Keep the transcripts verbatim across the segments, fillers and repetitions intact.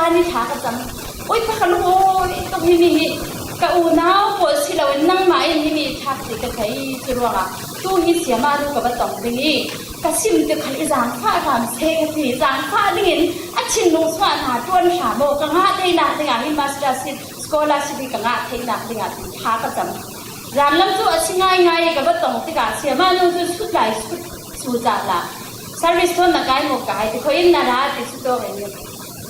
Ani tha ka cam. Oi, pa ka lungawi tuk hi mi hi. Ka unau pawl si loin nangmah in hi mi tha si ka thei cu ruangah tu hi siamah nu ka va tong ding i ka sim ti khal i zaangfah hram se ka ti. Zaangfah dingin a thinlung chuah hna tuan hram aw, ka ngah theihnak dingah hi mastership scholarship hi ka ngah theihnak dingah ti tha ka cam. Zanlam cu a si ngaingai i ka va tong tikah siamah nu cu sut lai sut cu cah hlah. Service thawn na kai maw kai ti kho in na ra ti cu tawk in.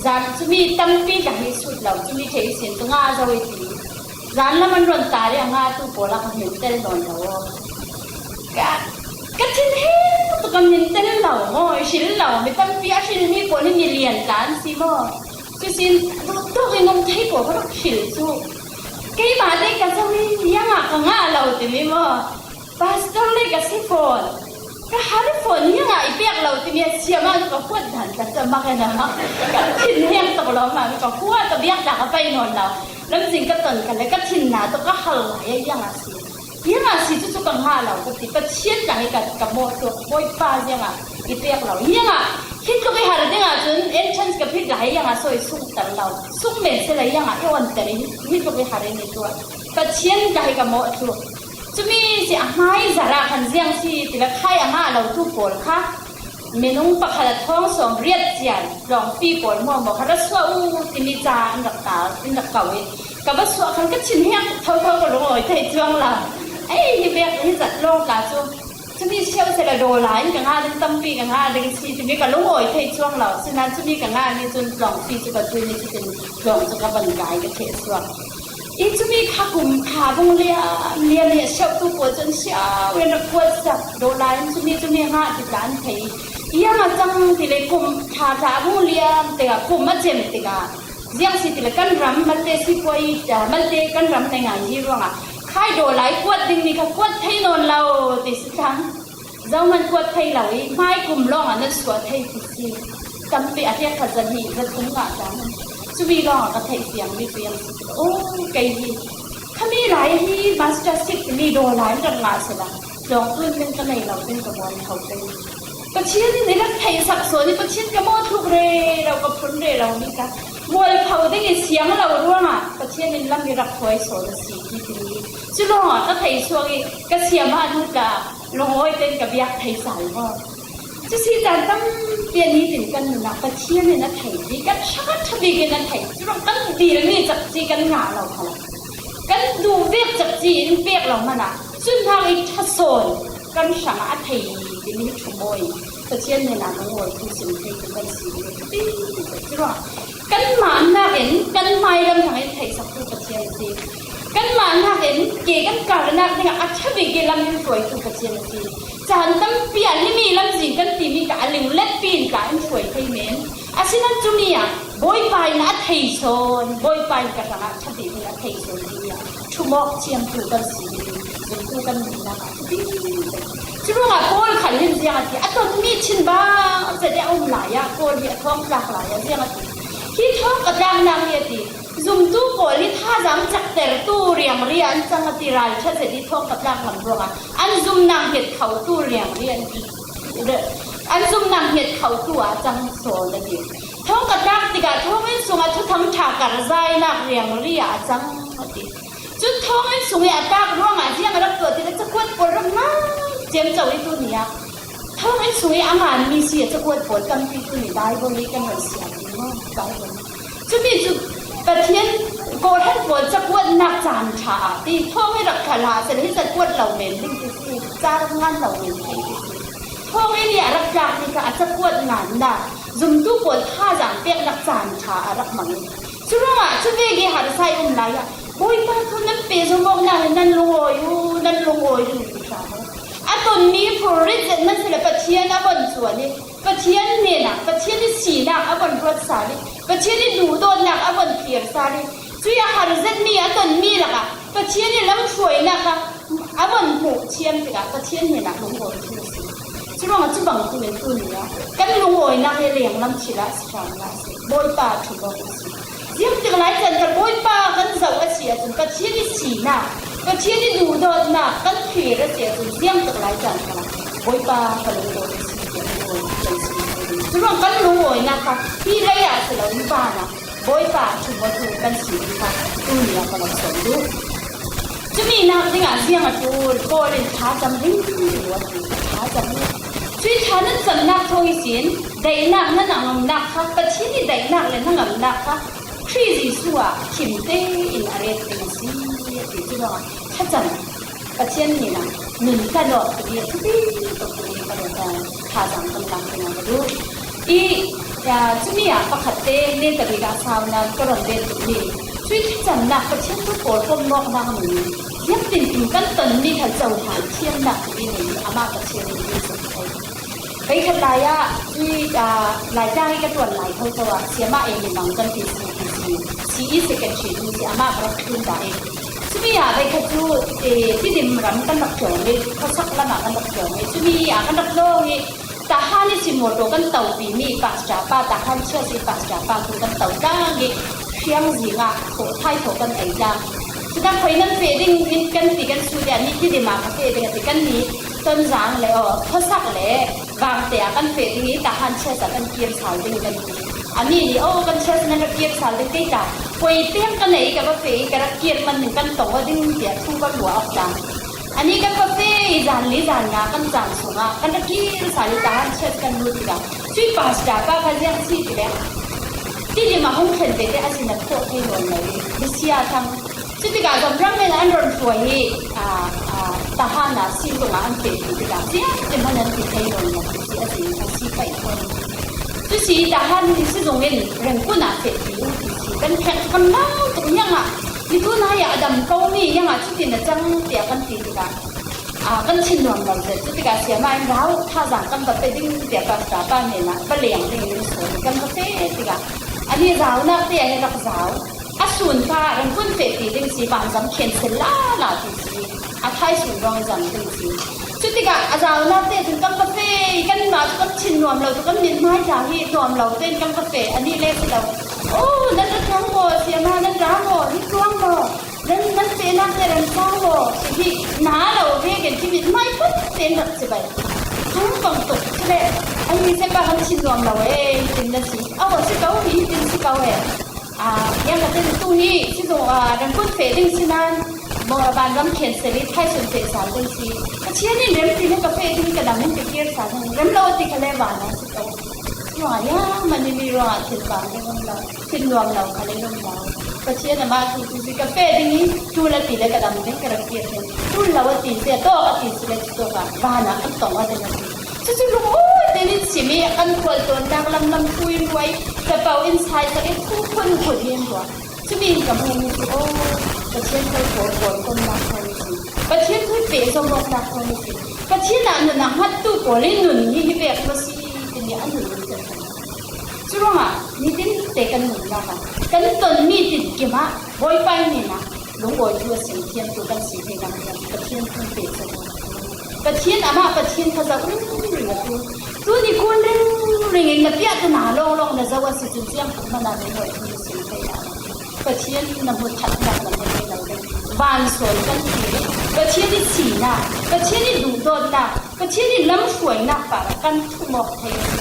Zan cumi tampi ka hi sut lo, cumi thei sin cu ngah zo i ti. Zanlam an ron ta ri a ngah tu pawl a ka hmin tel nawn lo. Ka, ka thin he tu ka hmin tel lo maw, i hril lo, mi tampi a hril mi pawl hi mi lian tla an si maw. Cusin duh tuk i nung thei pawl ka rak hril cu. Keimah te ka zoh i, iangah ka ngah lo timi maw? Pastor le ka si fawn. Ka har fawn, iangah i pek lo timi a siamah ka kuat dan ka camak e na. Ka thin heng tuk lo ma, ka khua ka biak ta ka pai nawn lo. Lamzing ka ton ka le ka thinna tu ka hal lai a iangah si. Iangah si cu cu ka ngah lo ka ti. Pathian ka hi ka, ka mawh tuk. Bawipa ziangah i pek lo. Iangah hi tluk i har dingah cun entrance ka phit lai iangah sawi sung tel lo. Sung men si lai iangah i on tel i hi tluk i har in i tuah. Pathian ka hi ka mawh tuk. Cumi si a hmai zarah khan ziang si ti le khai a ngah lo tu pawl kha minung pakhat a thawng sawm riat cian lawng fi pawl maw maw kha ra suah u timi ca in rak kau, in rak kau i ka va suah khan ka thin hiak thotho ka lungawi thei cuang lo. Ei, hi bek hi zat lawng tla cu cumi siau se la daw lai in ka ngah ding tampi ka ngah ding si timi ka lungawi thei cuang lo. Sinan cumi ka ngah ni cun lawng fi cu ka tui ni cutin lawng cu ka van kai ka theh suak. I cumi kha kum kha bung liam liam i a siauhtu pawl cun siau in rak kuat sak dawh lai in cumi cumi hngah ti tla an thei. Iang a cang ti le kum kha tla bung liam tikah kum a cem tikah ziang si ti le kan ram malte sipuai ta malte kan ram nei ngai hi ruangah khai dawh lai kuat ding mi kha kuat thei nawn lo ti si thlang. Zohman kuat thei lo i, hmai kum lawngah nan suah thei ti si. Tampi a hriak khat zan hi zan kum ngah cang. Cumi lawngah ka theih fiang mi fiang si. Oh, kei hi. Khami lai hi master sik mi daw lai rak ngah si la. Tlawng tun min ka nei lo, min ka muan kho pei. Pathian in i rak theihsak sawn i Pathian ka mawh tluk rero, ka phun rero mi kha mual kho ding i siang lo ruangah Pathian in lam i rak hruai sawn a si ti ti. Cu lawngah ka thei suak i ka siamah nu tla lungawi tein ka biak thei sal maw? Cu si caan tampi a nitin kan nun ah Pathian in a thei ti, kan ṭha, kan ṭha bik in a thei. Curuang kan dil mi cakci kan ngah lo kha lo. Kan duh bik cakci in pek lo hmanh ah cun hnak i ṭha sawn kan hrang ah a thei timi ṭhum aw i Pathian hnenah lungawi thu sim thei tu kan si. Curuang kanmah nakin kan hmailam thang in theihsaktu Pathian a si. Kanmah nakin ke kan karnak dingah a ṭha bik i lam in hruaitu Pathian a si. Caan tampi ah nimi lamzin kan timi kha a lingletpi in tla in hruai thei men. Asinan cumi ah Bawipa in a thei sawn, Bawipa in ka hrangah ṭha bik in a thei sawn timi ah ṭhumawk thiamtu kan si ding, zumtu kan nunnak ah ṭha bik in. Curuangah Paul khal hin ziang a ti, a tonmi chin bang zet i a um lai ah, Paul hi a thawngtlak lai ah ziang a ti. Hi thawng ka tlaknak hi a ti, zumtu pawl hi thazaang caktertu riangri ah an cang a ti, ralṭha zet i thawng ka tlak lam ruangah an zumnak hiat khotu riangri an ti. An zumnak hiat khotu ah a cang sawn a ti. Thawng ka tlak tikah thawnginn sungah thuthang ṭha karhzainak riangri ah a cang a ti. Cun thawnginn sung i a tlak ruangah ziang a rak tuah ti le cakuat pawl rak ngan ciamco i tu ni ah thawnginn sung i a nganmi si a cakuat pawl tampi tu ni Bible i kan rak siam ni maw? Bible. Cumi cu Pathian kawhhran pawl cakuatnak caan ṭha ah ti thawng i rak ṭha hlah seh hi cakuat lo men ding ti si, ca rak ngan lo men ding ti si. Thawnginn i a rak tlak ni kha a cakuat ngannak zumtu pawl thazaang peknak caan ṭha a rak mang i curuangah cu vek i harsa i um lai ah Bawipa thu nan pehzom awknak hi nan lungawi u, nan lungawi rih u ti hram u. A tonmi phurrit zet hmanh si le Pathian a von cuan i Pathian hnenah Pathian i sinak a von ruat sal i Pathian i duhdawtnak a von thlir sal i cui a har zetmi a tonmi lakah Pathian i lamhruainak a a von hmuh thiam tikah Pathian hnenah lungawi thu a si. Curuangah cu bang tu in tu ni ah kan lungawinak hi lenglam thil ah si hram hlah a si. Bawipa ṭhum awk a si. Ziangtik lai caan kha Bawipa kan zoh a si ahcun Pathian i sinak, Pathian i duhdawtnak kan thlir a si ahcun ziangtik lai caan kha Bawipa ka lungawi a si tiah lungawi kan si. Curuang kan lungawinak kha hi lei ah si loin van ah Bawipa thumawtu kan si ding kha tuni ah ka lo sawn duh. Cumi nak dingah ziang a ṭul, Paul in tha cam ding ti lo a ti, tha cam ding. Cui tha nan camnak thaw ihsin, daihnak nan a ngamnak kha, Pathian i daihnak le na ngamnak kha, Khrih Jesuh ah thim tein a ret ding a si, a ti. Cu ruangah tha cam Pathian hnenah nun tlat awk tu hi a thupi tuk tu hi ka ruat a, thazaang kan lak dingah ka duh. I, ya, cumi ah pakhat te, Netarika sau nan ka run ve tuk mi, cui tha camnak Pathian thu pawl pom nawknak a mun hi. Ziangtin kum kan tonmi kha cohlan thiamnak tu hi a mun hi, amah Pathian in in zong ko. Veikhat lai ah, cui, ah, Laitlang i ka tuan lai thotho ah, siamah ei mimang kan ti si, ti si, C E secretary tu si, amah ka rak thlun dah i. Cumi ah veikhat cu, eh, Tidim ram kan rak tlawng i, khuasak lam ah kan rak tlawng i, cumi ah kan rak tlawng i, Tahan ihsin mawtaw kan topi mi pastor pa, Tahan Church i pastor pa tu kan to tlang i, hriang zing ah thawh, thai thawh kan ei tlang. Cutak khoi nan feh ding in kan ti kan sut i, a ni Tidim ah ka feh ding a ti, kan ni Tonzang le, aw, khuasak le Vangte ah kan feh ding i, Tahan Church ah kan kir sal ding kan ti. A mi nih, aw, kan Church nan rak kir sal ding kei ta. Koi peng kan ei ka va feh i, ka rak kir man ning kan tong aw ding tiah thu kan luah awk tlang. A ni kan va feh i, zan li zan nga kan caan sungah kan rak kir sal i, Tahan Church kan lut tikah, cui pastor pa kha ziang si ti le, Tidim ah hung thlen tete a sin a thawh thei nawn lo i, Bisia thang. Cutikah Zomram in an rawn hruai i, aa, aa, Tahan ah si tungah an feh ti tikah, ziangtin hman an ti thei nawn lo ti si a si, a si paih khuan. Cu si Tahan hi si zong in Rengkun ah feh ti u ti si, kan khenh kan lau tuk, iangah mi tunai ah a dam ko mi iangah cutin a cang tiah kan ti tikah, aa, kan thin nuam lo zet. Cutikah siamah in rau, thazaang kan va pe ding tiah pastor pa hnenah va leng ding in sawn, kan va feh tikah, a ni zaunak te ah hi rak zau. A sun kha Rengkun feh ti ding si, vanzam khen sel lala ti si, a thai sun ruang zam ding si. Cutikah a zaunak te cun kan va feh, kanmah cu kan thin nuam lo, cu kan mithmai tla hi nuam lo tein kan va feh, a nih le si lo. Oh, nan ra ṭhang maw, siamah, nan ra maw, hi tluang maw, nan, nan fehnak te ran sang maw, si hi na lo vekin khi mithmai phun tein rak si bai. Tung pang tuk, cule, a ni se pa kan thin nuam lo e, hi tin na si. Aw, a si ko, hi tin si ko e. Aa, yang ka ten tu hi, si zong, aa, Rengkun feh ding si nan, maw, vanram khen sel i, thai sun feh sal ding si. Pathian in rem ti le ka feh ding, ka dam in ka kir sal ding. Rem lo ti kha le van a si ko. Ruang a yang man i mi ruang a thin vang ding um lo, thin nuam lo kha le um lo. Pathian amah thu tu si, ka feh ding i, tu la ti le ka dam ding, ka rak kir ding. Tu lo a ti si, a tawk a ti si le, tu tawk a, van a kan tong a ding a si. Cucu lungawi tein in sim i, a kan khualtlawnnak lamlam thui luai, ka pau in saisak i, phunphun khut hi an ruah. Cumi in ka hmuhmi cu, aw, Pathian kal pawl pawl komnak khaw ni si. Pathian thu pehzom awknak khaw ni si. Pathian ah nun a hngattu pawl in nun hi hi pek maw si, timi a nun in kan hmu. Curuangah nitin te kan nunnak ah kan tonmi tinkim ah Bawipa hnenah lungawi thu a sim thiamtu kan si theinak hian Pathian thu pehzom awk. Pathian amah Pathian kha zoh ringring a ṭul. Tuni kun ringring in na piahtu hna lawnglawng na zoh a si cun ziang hmanh ah na ngawi thu na sim thei lai. Pathian na hmu ṭhatnak na hmu thei lo ding. Van sawn kan ti i Pathian i sinak, Pathian i duhdawtnak, Pathian i lamhruainak parah kan thum awk thei a si.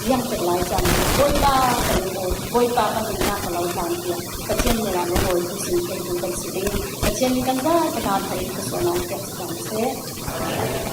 Ziang tek lai caan Bawipa kan lungawi, Bawipa kan nunnak ka lo tlan tiah Pathian hnenah lungawi thu sim theitu kan si ding. Pathian in kan za ka hna thei ka suahnak piak cang seh.